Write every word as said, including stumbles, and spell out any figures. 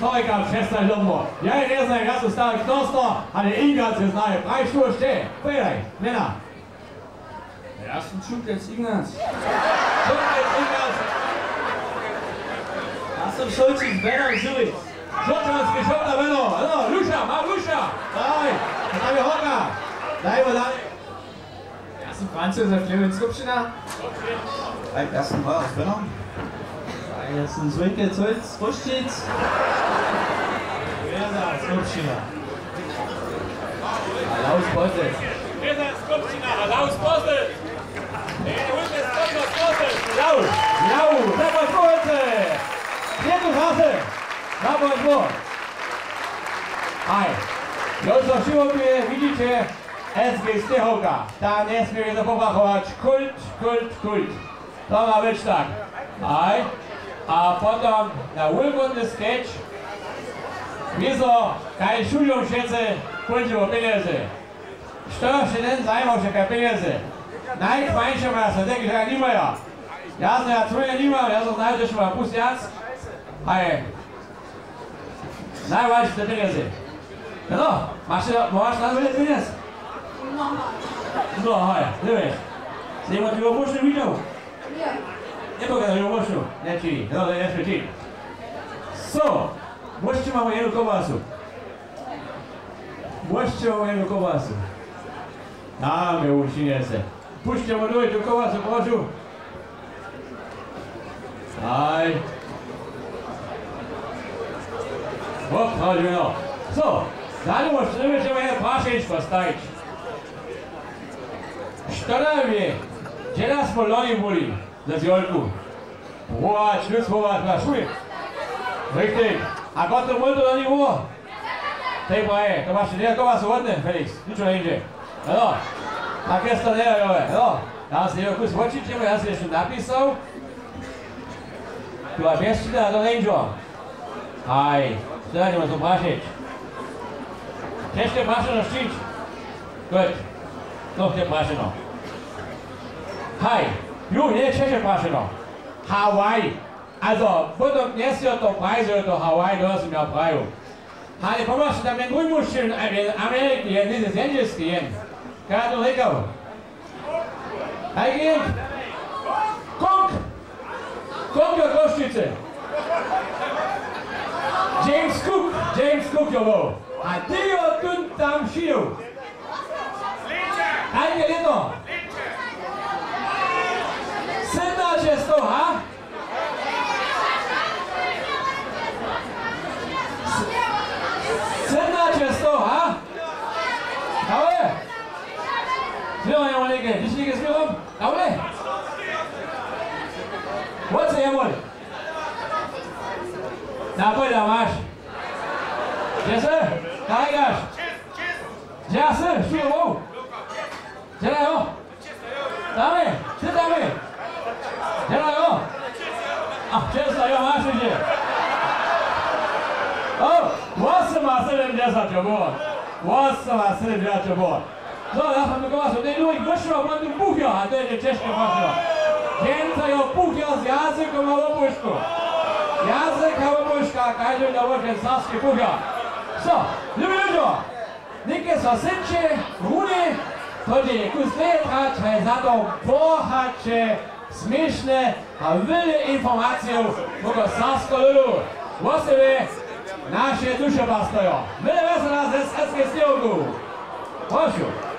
Sorry, kam přestań domło. Ja je njeznam, ja su stary knoster, ale Ingac je znaj. Praj, što sće? Pojadaj, mjena. Ja sym Šukec Ignac. Šukec Ignac. Ja sym Šulčic Beno Žiwic. Šulčanski Šulta Beno. No, Luša, ma Luša. Daj, tam je hoka. Dajmo dalej. Ja sym Franc Józef Klewec, Skupšćina. Haj, ja sym Maja z Beno. A ja sym Zwinke Zolc z Chrósćic. Rjeza, Skupšćina. Alaus Pozec. Rjeza, Skupšćina, Alaus Pozec. Ej, wójt je Skupšćina, Pozec. Jau, jau, zapačkowajce. Je tu zase. Zapačko. Haj. Jo, so přiwoduje, widźiće, S G Stehowka. Ta njesmě wězo pobrachować. Kult, kult, kult. To ma być tak. Haj. A potom na wulkotny sketch. Wězo, kaj šudijo wšetcy, póńdźe wo pjenjezy. Što je před tym zajimo, wšake pjenjezy? Najkmańše maja so tak, że nimaja. Ja znam, ja trójne nimam, ja so znaju, że ma plus wjac. Haj. Najwažniše pjenjezy. No, maš, maš na wjele pjenjez? No, haj, dyrješ. Sej ma tu obočny widźał? Njepokazał obočnu? Nječiń. No, to je nječiń. So, móžeće, mamy jednu kobasu. Móžeće, mamy jednu kobasu. Tam je, učinje se. Puśćmy do, do koła, co prošu. Aj. Woprawdźe, no. So, zadnje, što by ćemo je prašenčko stajić. Što nam je? Hdźe da smo loni byli? Za zjolku. Wołać, nic wołać, na šuli. Richtig. A kotre mój to loni było? Tej praje, to maš, njeje, to maš hłodne, Felix, ničo njeńdźe. No, tak je to, njeje, jo, jo. Ja sam jeho kus wočić, ja sam jeszcze napisał. Tu ma bjez čitanja to njeńdźe. Haj, to ja ćemo to prašeć. Ćežke prašeno šćić. Good. To je prašeno. Haj, ju, njeje ćežke prašeno. Hawaii. Also, potom dnjeska to praji, zo je to Hawaii, to ja sam ja prajił. Ale pomóžte tam jen drugi muž, jen Ameriki, jen z Němčiny, jen. Kaj to rěkał? Haj, jen. Cook! Cook je Chrósćicy. James Cook, James Cook je był. A ty jo tu tam šiju. Haj, je jedno. Syndnaće sto, ha? Tomaš. Hdźe sy? Kaj kaž? Hdźe sy? Štó je wón? Hdźe da jo? Damy, ty damy. Hdźe da jo? Ach, česno, jo, maš hdźe. O, wosomasydomdźesat jo było. Wosomasydomdźesat jo było. So, ja sam tako so tej drugi wyšło, a potom puchjo, a to je čežke pošło. Dźensa jo puchjo z jazykom a łobušku. Jazyk a łobuška, kaž je na łožen serbski puchjo. So, lubi ludźo, něke so synče, runy, to dźe kus leje trać, haj za to bohaće, směšne a wjele informacijow woko serbskeho ludu. Wosebje naše dušepastojo. Mile wjesela ze Serbskeje Sněhowku. Prošu.